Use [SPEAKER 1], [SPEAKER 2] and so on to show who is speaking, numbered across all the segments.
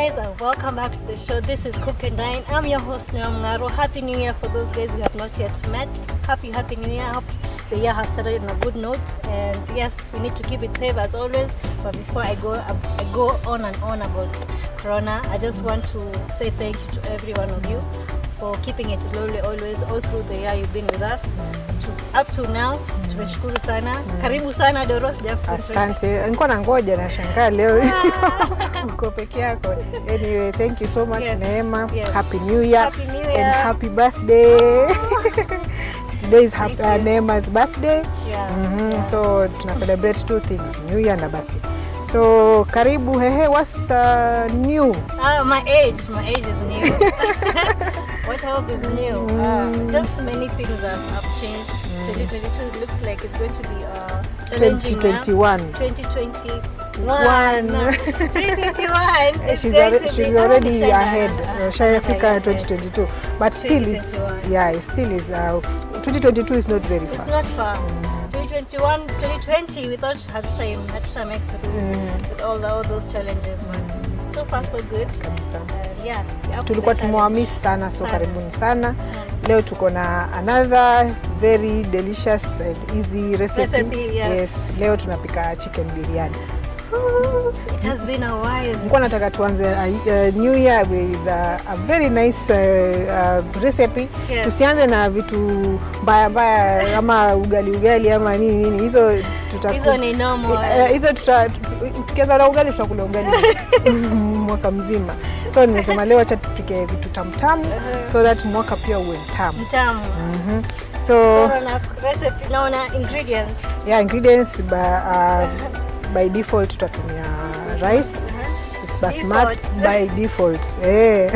[SPEAKER 1] guys, and welcome back to the show. This is Cook and Dine. I'm your host Neema Mung'aro. Happy New Year for those guys who have not yet met. Happy New Year. I hope the year has started on a good note. And yes, we need to keep it safe as always. But before I go on and on about Corona, I just want to say thank you to every one of you for keeping it lovely always all through the year you've been with us to, up to now. Tumeshukuru sana. Karibu sana Doro,
[SPEAKER 2] Asante. Nilikuwa nangoja na shangaa leo uko peke yako. Anyway, thank you so much, Neema. Happy New Year.
[SPEAKER 1] Happy New Year.
[SPEAKER 2] And happy birthday. Today is happy,
[SPEAKER 1] Thank you.
[SPEAKER 2] Neema's birthday. So tuna celebrate two things, New Year na birthday. So karibu hehe, what's new?
[SPEAKER 1] My age is new. What else is new? Just many things have changed. 2022 looks like it's going to be a challenging year.
[SPEAKER 2] 2021.
[SPEAKER 1] 2021.
[SPEAKER 2] One.
[SPEAKER 1] 2021. It's
[SPEAKER 2] She's,
[SPEAKER 1] going to
[SPEAKER 2] she's
[SPEAKER 1] be
[SPEAKER 2] already
[SPEAKER 1] ah,
[SPEAKER 2] ahead. Shafika
[SPEAKER 1] ahead.
[SPEAKER 2] 2022. But still it's
[SPEAKER 1] 2021.
[SPEAKER 2] yeah, it still is 2022 is not very
[SPEAKER 1] It's
[SPEAKER 2] far.
[SPEAKER 1] not far. 2021, 2020, we thought hatuta make through with all those challenges, but so far so good.
[SPEAKER 2] Kabisa.
[SPEAKER 1] Yeah, we're up to
[SPEAKER 2] Tulikuwa
[SPEAKER 1] the challenge.
[SPEAKER 2] tumewamiss sana, so
[SPEAKER 1] Sana.
[SPEAKER 2] karibuni sana. Leo tuko na another very delicious and easy recipe.
[SPEAKER 1] Recipe, yes.
[SPEAKER 2] Leo tunapika chicken biryani.
[SPEAKER 1] It has been a while.
[SPEAKER 2] Nilikuwa nataka tuanze new year with a very nice recipe. Tusianze na vitu mbaya mbaya ama ugali ugali ama nini nini, hizo
[SPEAKER 1] Hizo ni normal.
[SPEAKER 2] Hizo tukianza na ugali tutakula ugali mwaka mzima. So nimesema leo acha tupike vitu tamtamu so that mwaka pia uwe mtamu.
[SPEAKER 1] Mtamu.
[SPEAKER 2] So
[SPEAKER 1] Naona recipe, naona ingredients.
[SPEAKER 2] Yeah, ingredients by default tutatumia rice. It's basmati.
[SPEAKER 1] Default.
[SPEAKER 2] By default. Eh.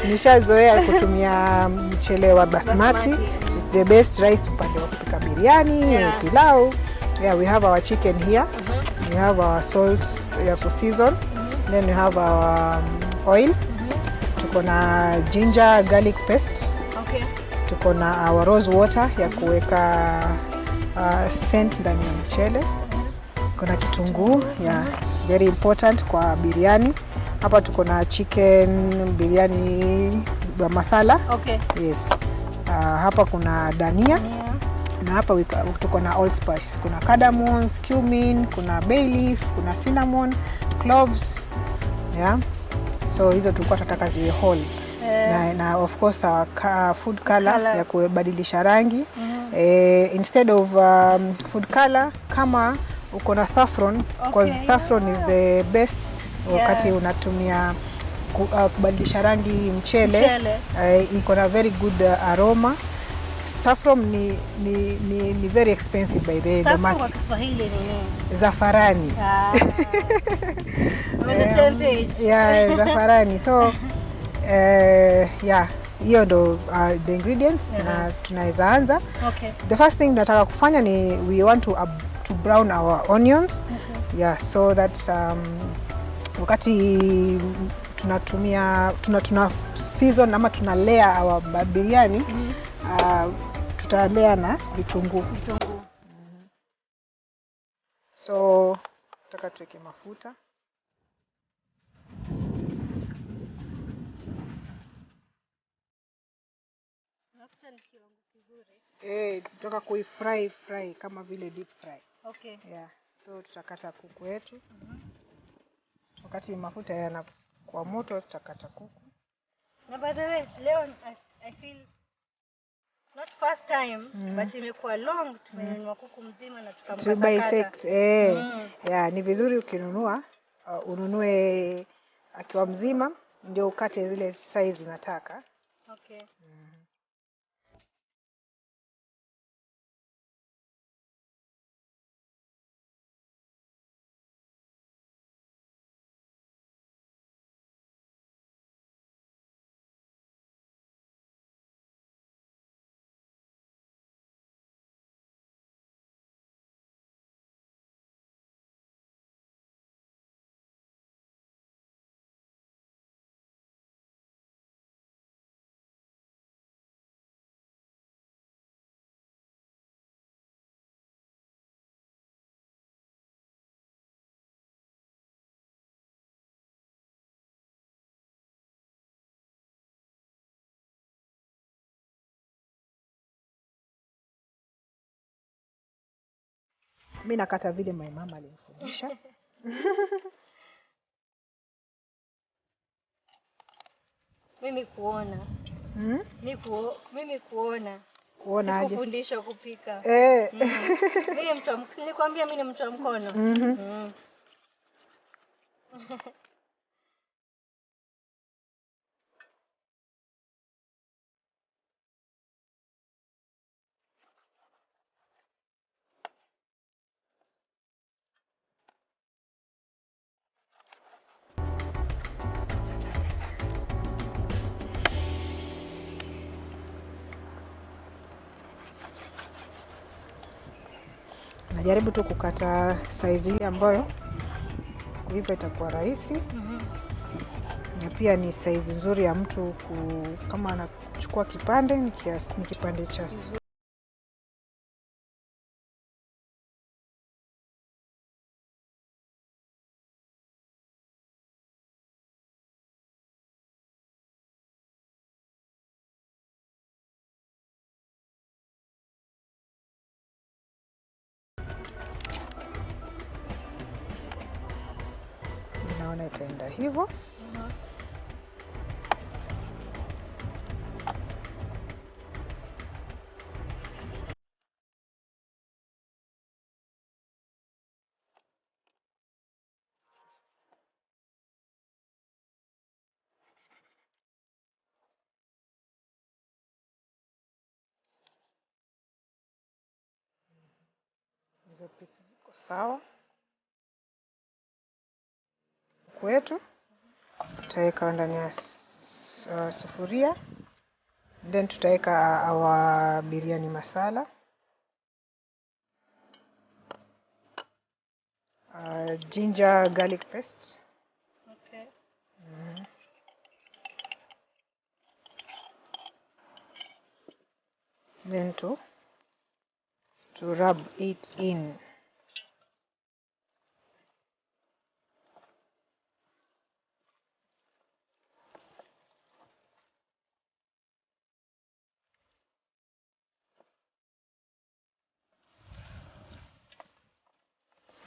[SPEAKER 2] Nishazoea kutumia mchele wa basmati.
[SPEAKER 1] Basmati.
[SPEAKER 2] It's the best rice upande wa kupika biryani, pilau. Yeah, we have our chicken here. We have our salt ya kuseason. Then we have our oil. Tuko na ginger garlic paste. Tuko na our rose water ya kuweka scent ndani ya mchele. Kuna kitunguu, yeah, very important kwa biryani. Hapa tuko na chicken biryani wa masala. Yes. Hapa kuna dania na hapa tuko na allspice. Kuna cardamom, cumin, kuna bay leaf, kuna cinnamon, cloves. Yeah. So hizo tulikuwa tunataka ziwe whole. Na of course our food color,
[SPEAKER 1] Color.
[SPEAKER 2] ya kubadilisha rangi. Instead of food color, kama uko na saffron, because saffron is the best wakati unatumia kubadilisha rangi mchele.
[SPEAKER 1] Mchele.
[SPEAKER 2] Iko na very good aroma. Saffron ni very expensive by the
[SPEAKER 1] Saffron kwa
[SPEAKER 2] market.
[SPEAKER 1] Kiswahili ni nini?
[SPEAKER 2] Zafarani.
[SPEAKER 1] Ah. We're on the same page.
[SPEAKER 2] Yeah, zafarani. So yeah, hiyo ndo the ingredients na tunaweza anza. The first thing tunataka kufanya ni we want to brown our onions. Yeah, so that wakati tunatumia tuna season ama tuna layer our biryani, tutalea na vitunguu.
[SPEAKER 1] Vitunguu.
[SPEAKER 2] So nataka tuweke mafuta.
[SPEAKER 1] Mafuta ni kiwango kizuri.
[SPEAKER 2] Eh, tutaka kuifry fry kama vile deep fry. Yeah. So tutakata kuku wetu. Wakati mafuta yanakuwa moto tutakata kuku.
[SPEAKER 1] Na by the way, leo I feel not first time, but imekuwa long tumenunua kuku mzima na
[SPEAKER 2] To
[SPEAKER 1] tukamkatakata.
[SPEAKER 2] bisect, eh. Yeah, ni vizuri ukinunua ununue akiwa mzima ndio ukate zile size unataka. Mi nakata vile my mama alinifundisha.
[SPEAKER 1] Mimi kuona.
[SPEAKER 2] Mm?
[SPEAKER 1] Mimi kuona.
[SPEAKER 2] Kuona aje?
[SPEAKER 1] Sikufundishwa kupika.
[SPEAKER 2] Eh.
[SPEAKER 1] Mimi mtu wa nilikwambia mimi ni mtu wa mkono.
[SPEAKER 2] Mhm. Najaribu tu kukata size hii ambayo kuiva itakuwa rahisi. Na pia ni size nzuri ya mtu kama anachukua kipande ni kiasi, ni kipande cha naona itaenda hivyo. Hizo pieces ziko sawa. Kwetu tutaweka ndani ya sufuria, then tutaweka our biryani masala, ginger garlic paste. Then to rub it in.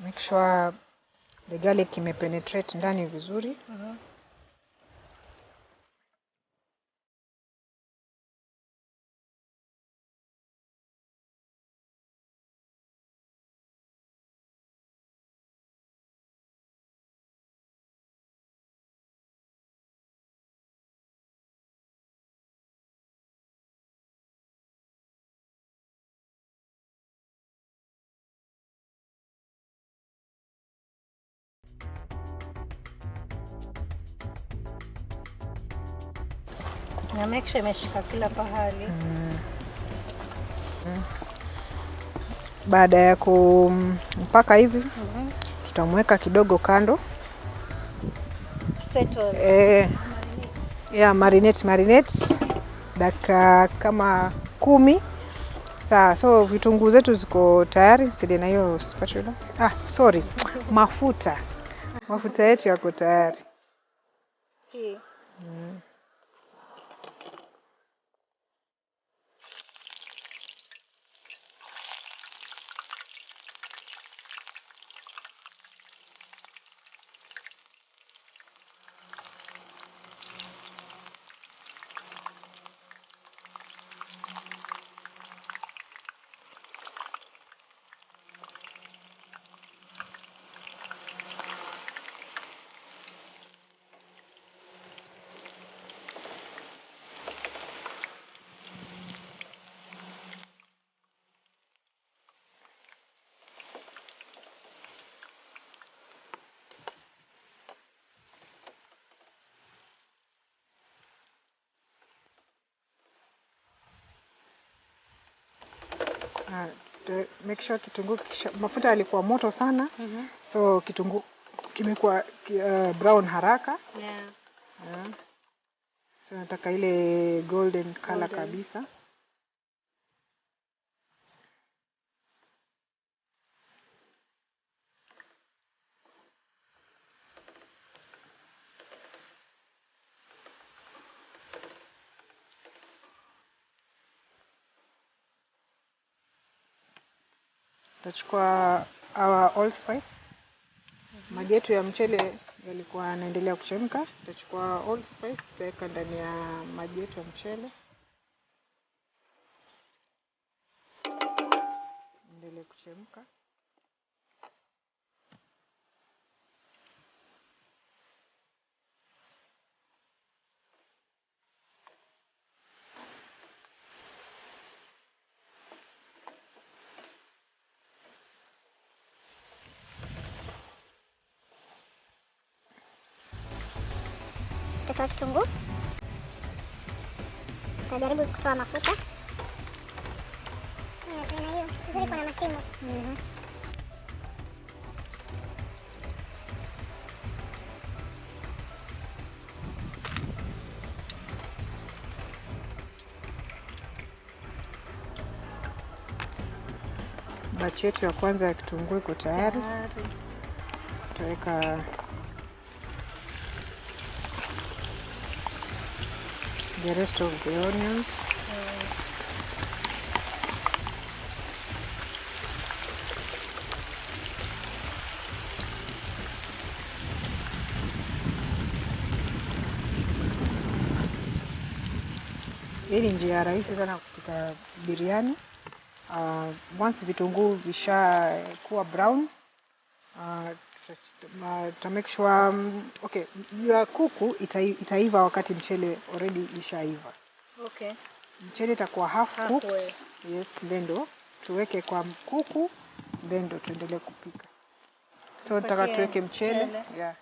[SPEAKER 2] Make sure the garlic imepenetrate ndani vizuri.
[SPEAKER 1] Na make sure imeshika kila pahali.
[SPEAKER 2] Baada ya kumpaka hivi, tutamweka kidogo kando.
[SPEAKER 1] Settle.
[SPEAKER 2] Yeah, marinate, marinate dakika kama 10. Sawa, so vitunguu zetu ziko tayari. Sidi na hiyo spatula. Sorry. Mafuta. Mafuta yetu yako tayari.
[SPEAKER 1] Hii.
[SPEAKER 2] Make sure kitunguu kisha, mafuta yalikuwa moto sana. So kitunguu kimekuwa brown haraka. So nataka ile golden color
[SPEAKER 1] Golden.
[SPEAKER 2] Kabisa. Tutachukua our allspice. Maji yetu ya mchele yalikuwa yanaendelea kuchemka. Tutachukua allspice tutaweka ndani ya maji yetu ya mchele. Endelee kuchemka.
[SPEAKER 3] Tutatoa kitunguu. Tutajaribu kutoa mafuta. Na hiyo vizuri kuna mashimo.
[SPEAKER 2] Bachi yetu ya kwanza ya kitunguu iko tayari. Tutaweka the rest of the onions. Hii ni njia rahisi sana kupika biriani. Once vitunguu visha kuwa brown, to make sure okay, ya kuku itaiva wakati mchele already ishaiva.
[SPEAKER 1] Okay.
[SPEAKER 2] Mchele itakuwa half cooked. Yes, then ndo tuweke kwa kuku, then ndo tuendelee kupika. So nataka tuweke mchele. Yeah.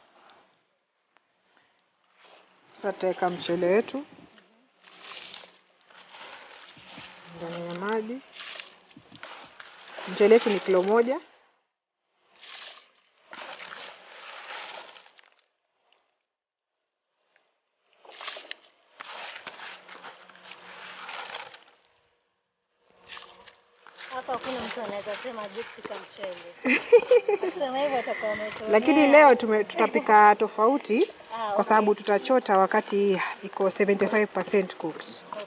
[SPEAKER 2] Sasa tutaweka mchele wetu ndani ya maji. Mchele wetu ni kilo 1.
[SPEAKER 1] Hapa hakuna mtu anaweza sema hajui kupika mchele. Akisema hivyo atakuwa ametuonea.
[SPEAKER 2] Lakini leo tutapika tofauti kwa sababu tutachota wakati iko 75% cooked.
[SPEAKER 1] Okay.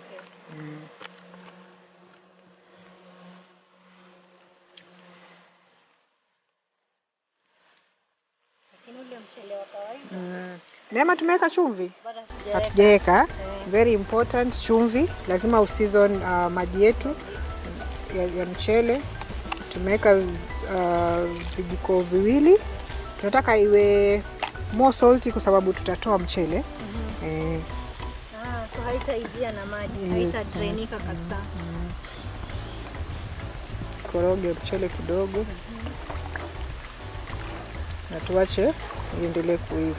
[SPEAKER 1] Lakini ule mchele wa kawaida.
[SPEAKER 2] Neema, tumeweka chumvi? Hatujaweka. Very important, chumvi. Lazima useason maji yetu ya mchele. Tumeweka vijiko viwili. Tunataka iwe more salty kwa sababu tutatoa mchele.
[SPEAKER 1] So haitaivia na maji, haitadrainika kabisa.
[SPEAKER 2] Koroge mchele kidogo. Na tuache iendelee kuiva.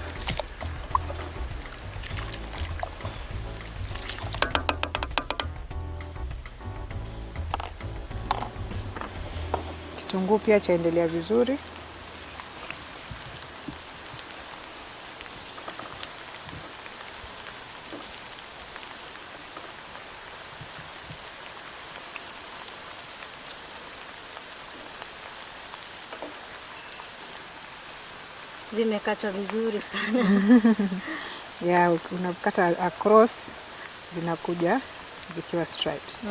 [SPEAKER 2] Kitunguu pia chaendelea vizuri.
[SPEAKER 1] Vimekatwa vizuri sana.
[SPEAKER 2] Yeah, unakata across zinakuja zikiwa stripes.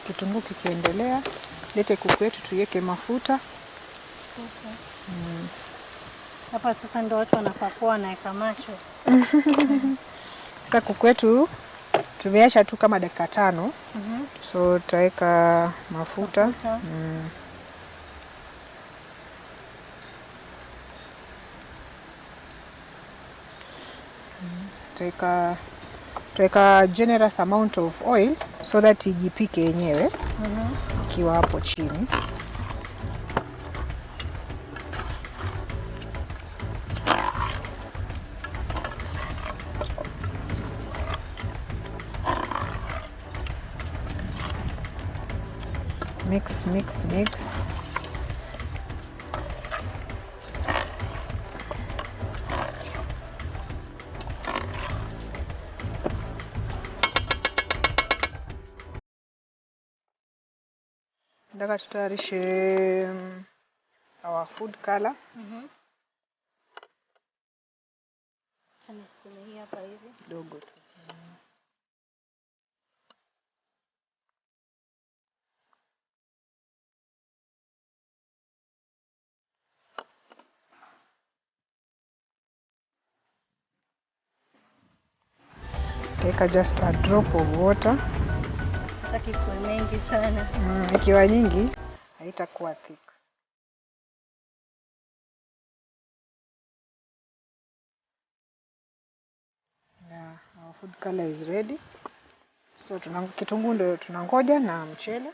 [SPEAKER 2] Kitunguu kikiendelea, lete kuku yetu tuiweke mafuta.
[SPEAKER 1] Okay. Hapa sasa ndio watu wanafaa kuwa wanaweka macho.
[SPEAKER 2] Sasa kuku yetu tumeacha tu kama dakika 5. So tutaweka mafuta. Tutaweka generous amount of oil so that ijipike yenyewe ikiwa hapo chini. Mix, mix, mix. Nataka tutayarishe our food color.
[SPEAKER 1] Acha nisukume hii hapa hivi.
[SPEAKER 2] Kidogo tu. Take just a drop of water.
[SPEAKER 1] Hataki kuwe mengi sana.
[SPEAKER 2] Ikiwa nyingi haitakuwa thick. Yeah, our food color is ready. So tuna kitunguu ndio tunangoja na mchele.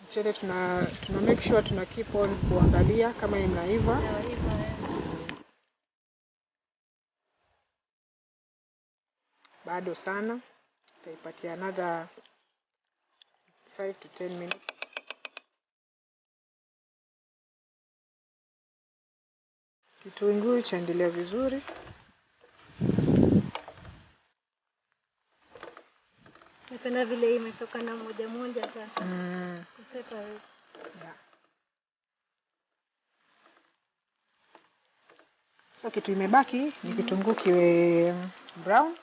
[SPEAKER 2] Mchele tuna make sure tuna keep on kuangalia kama inaiva.
[SPEAKER 1] Inaiva, eh.
[SPEAKER 2] Bado sana. Tutaipatia another 5 to 10 minutes. Kitunguu chaendelea vizuri.
[SPEAKER 1] Napenda vile imetoka na moja moja sasa. Kuseparate.
[SPEAKER 2] Yeah. So kitu imebaki ni kitunguu kiwe brown.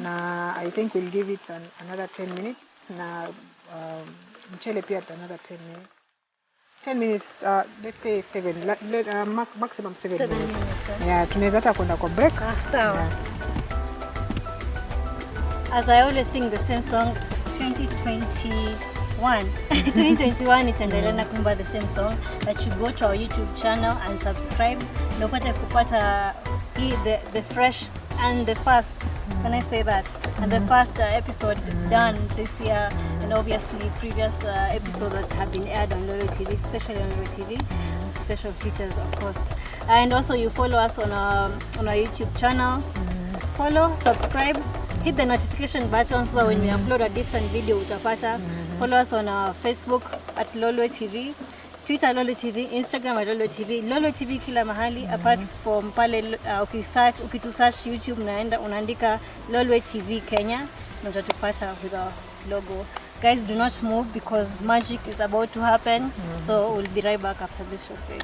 [SPEAKER 2] Na I think we'll give it another 10 minutes na mchele pia another 10 minutes. 10 minutes, let's say 7, maximum 7
[SPEAKER 1] 7
[SPEAKER 2] minutes.
[SPEAKER 1] minutes, eh?
[SPEAKER 2] Yeah, tunaweza hata kwenda kwa break.
[SPEAKER 1] Ah, sawa.
[SPEAKER 2] Yeah.
[SPEAKER 1] As I always sing the same song, 2021. 2021 itaendelea na kuimba the same song, that you go to our YouTube channel and subscribe ndio upate kupata hii the fresh and the first, can I say that? And the first episode done this year, and obviously previous episodes that have been aired on Lolwe TV, especially on Lolwe TV, special features of course. And also you follow us on our YouTube channel. Follow, subscribe, hit the notification button so that when we upload a different video utapata. Follow us on our Facebook at Lolwe TV, Twitter Lolwe TV, Instagram at Lolwe TV, Lolwe TV kila mahali apart from pale ukisearch, ukitusearch YouTube naenda unaandika Lolwe TV Kenya na utatupata with our logo. Guys, do not move because magic is about to happen. So we'll be right back after this short break.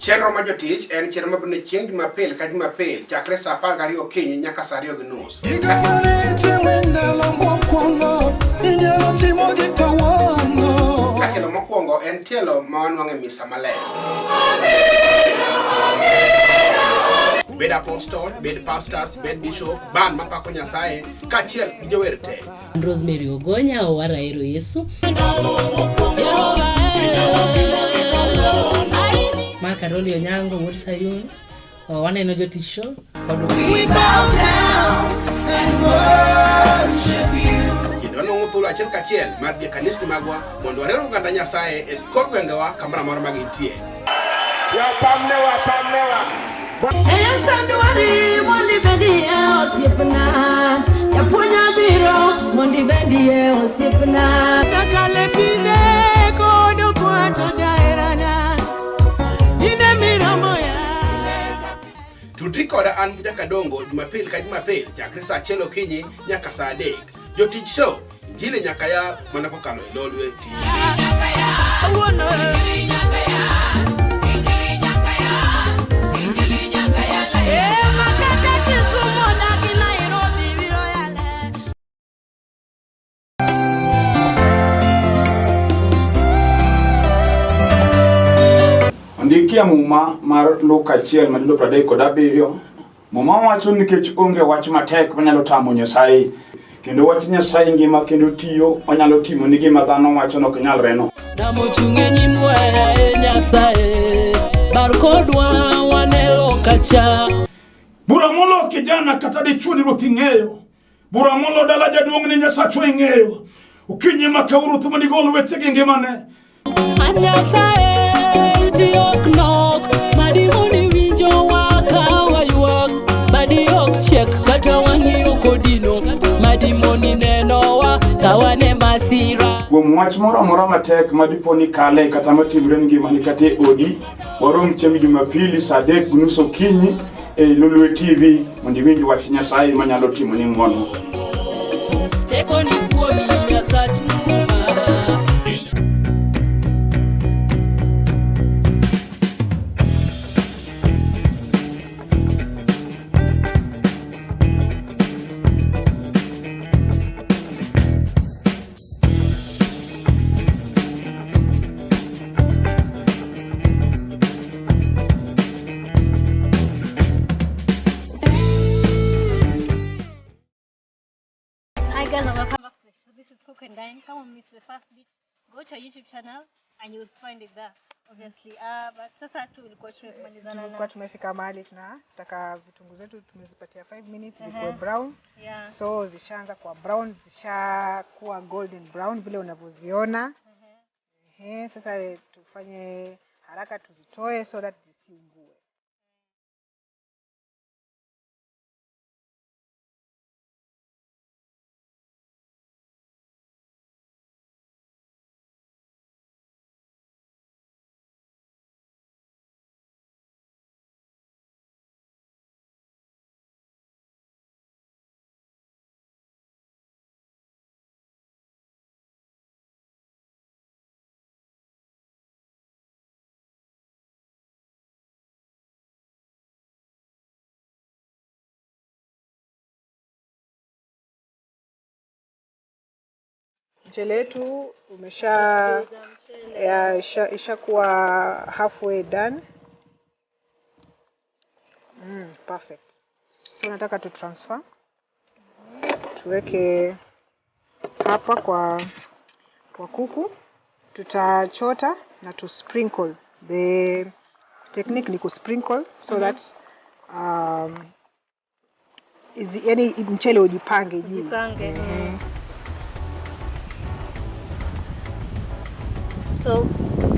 [SPEAKER 4] Chenro mar jotich en chenro mabiro chieng' Jumapil ka Jumapil chakre saa 12 okinyi nyaka saa 2:30.
[SPEAKER 5] Gigo mane itimo e ndalo mokwongo inyalo timogi kawuono.
[SPEAKER 4] Ka tielo mokwongo en tielo ma wanwang'e misa maler. Bed apostle, bed pastors, bed bishop, band mapako Nyasaye kaachiel gi jower te.
[SPEAKER 6] Rosemary Ogonya owara ero Yesu. Ma Karoli Onyango wuod Sayun. Waneno jotich show kod
[SPEAKER 4] Kendo wanwang'o thuolo achiel kachiel mar dhi e kanisni magwa mondo warer oganda Nyasaye e kor gwengewa kamoro amora ma gintie.
[SPEAKER 7] Sandwari mondi bedie osiepna, japuonj biro mondi bedie osiepna. Takale pinde kodo kwato jaherana, ine miromo ya.
[SPEAKER 4] Tudri koda an Jakadongo Jumapil ka Jumapil chakre saa 1 okinyi nyaka saa 3. Jotich show injili nyaka yal mana kokalo e Lolwe TV.
[SPEAKER 7] Awuono. Eh, makata Kisumu dagi Nairobi biro yale.
[SPEAKER 8] Ondikie muma mar Luka 1:37. Muma wacho nikech onge wach matek manyalo tamo Nyasaye. Kendo wach Nyasaye ngima kendo tiyo, onyalo timo ni gima dhano wacho nok nyalre no.
[SPEAKER 7] Namochung' e nyimwa e Nyasaye, bar kodwa wanelo kacha.
[SPEAKER 9] Bura molo kijana kata dichuo ni ruoth ing'eyo.
[SPEAKER 8] Bura molo dala jaduong' ni Nyasachwa ing'eyo. Okinyi ma kawuono thumo digol weche gi ngimane.
[SPEAKER 7] An Nyasaye iti ok nok madimoni winjowa ka waywak badi ok chiek kata wang'i ok odino madimoni nenowa ka wan e masira.
[SPEAKER 8] Kuom wach moro amora matek ma dipo ni kale kata matimre ni ngimani kata e odi, warom chieng' Jumapili saa 3:30 okinyi e Lolwe TV mondo iwinj wach Nyasaye manyalo timoni ng'wono.
[SPEAKER 7] Teko ni kuomi Nyasach Muma.
[SPEAKER 1] Hi guys, and welcome back to the show. This is Cook and Dine. Come on, miss the first bit. Go to our YouTube channel and you'll find it there. Obviously. But sasa tulikuwa tumemalizana na
[SPEAKER 2] Tulikuwa tumefika mahali tunataka vitunguu zetu tumezipatia 5 minutes zikuwe brown.
[SPEAKER 1] Yeah.
[SPEAKER 2] So zishaanza kuwa brown, zishakuwa golden brown vile unavyoziona. Ehe, sasa tufanye haraka tuzitoe so that zisiungue. Mchele wetu umesha ya, ishakuwa halfway done. Perfect. So nataka tu transfer. Tuweke hapa kwa kuku. Tutachota na tu sprinkle. The technique ni ku sprinkle so that yani mchele ujipange juu.
[SPEAKER 1] Ujipange. So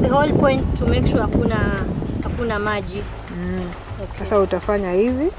[SPEAKER 1] the whole point to make sure hakuna maji. Okay.
[SPEAKER 2] Sasa utafanya hivi.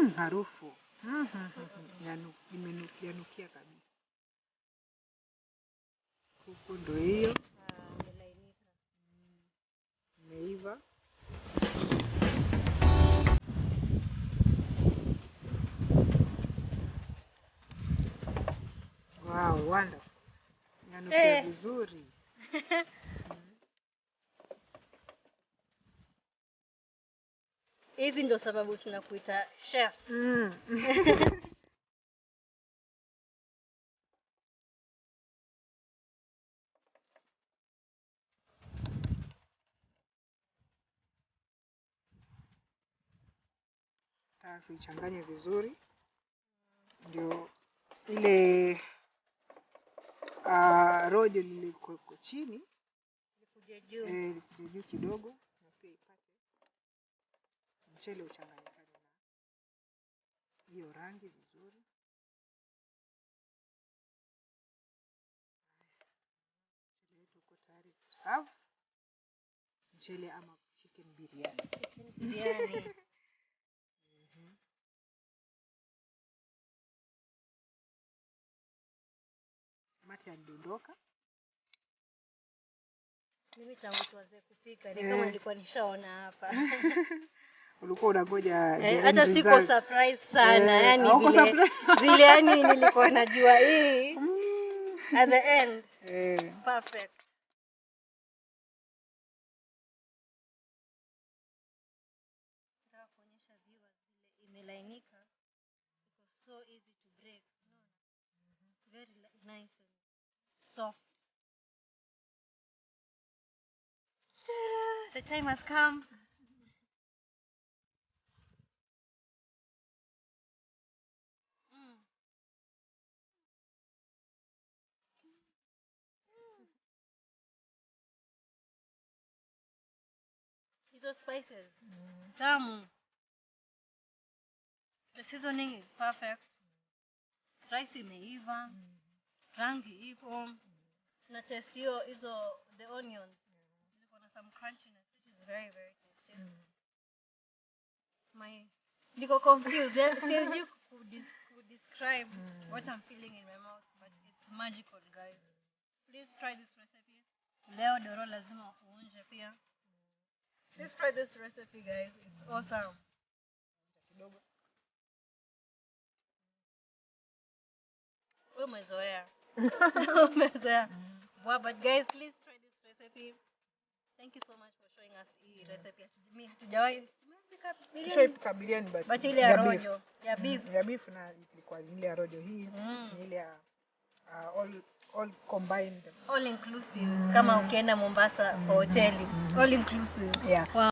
[SPEAKER 2] Harufu. Yanukia kabisa. Kuku ndo hiyo
[SPEAKER 1] Ah, imelainika.
[SPEAKER 2] imeiva. Wow, wonderful. Yanukia
[SPEAKER 1] Eh.
[SPEAKER 2] vizuri.
[SPEAKER 1] Hizi ndo sababu tunakuita chef.
[SPEAKER 2] Nataka tuichanganye vizuri ndio ile rojo liliko chini
[SPEAKER 1] Ikuje juu.
[SPEAKER 2] Likuje juu kidogo, na pia ipate mchele uchanganyikane na hiyo rangi vizuri. Mchele wetu uko tayari kuserve. Mchele ama chicken biryani.
[SPEAKER 1] Chicken biryani.
[SPEAKER 2] Mate yalidondoka.
[SPEAKER 1] Mimi tangu tuanze kupika ni kama nilikuwa nishaona hapa.
[SPEAKER 2] Ulikuwa unangoja the
[SPEAKER 1] Eh, hata
[SPEAKER 2] end
[SPEAKER 1] siko
[SPEAKER 2] result.
[SPEAKER 1] surprise sana, yani
[SPEAKER 2] hauko
[SPEAKER 1] vile
[SPEAKER 2] surprise?
[SPEAKER 1] vile yani nilikuwa najua hii at the end perfect. Nataka kuonyesha viewers vile imelainika. Iko so easy to break. Unaona? Very nice and soft. Ta-da! The time has come. Hizo spices tamu. The seasoning is perfect. Rice imeiva, rangi ipo. Na taste hiyo hizo the onions ziko na some crunchiness which is very very tasty. My niko confused. Sijui ku describe what I'm feeling in my mouth, but it's magical, guys. Please try this recipe. Leo Doro lazima uonje pia. Please try this recipe, guys. It's awesome.
[SPEAKER 2] Kidogo.
[SPEAKER 1] Wewe umezoea. Umezoea. Wow, but guys, please try this recipe. Thank you so much for showing us hii recipe. Mimi hatujawahi tumepika biryani.
[SPEAKER 2] Tushaipika biryani but
[SPEAKER 1] But ile ya
[SPEAKER 2] beef.
[SPEAKER 1] rojo, ya beef.
[SPEAKER 2] Ya beef na ilikuwa ile ya rojo hii ni ile ya all combined.
[SPEAKER 1] All inclusive. Kama ukienda Mombasa kwa hoteli. All inclusive.
[SPEAKER 2] Yeah.
[SPEAKER 1] Wow.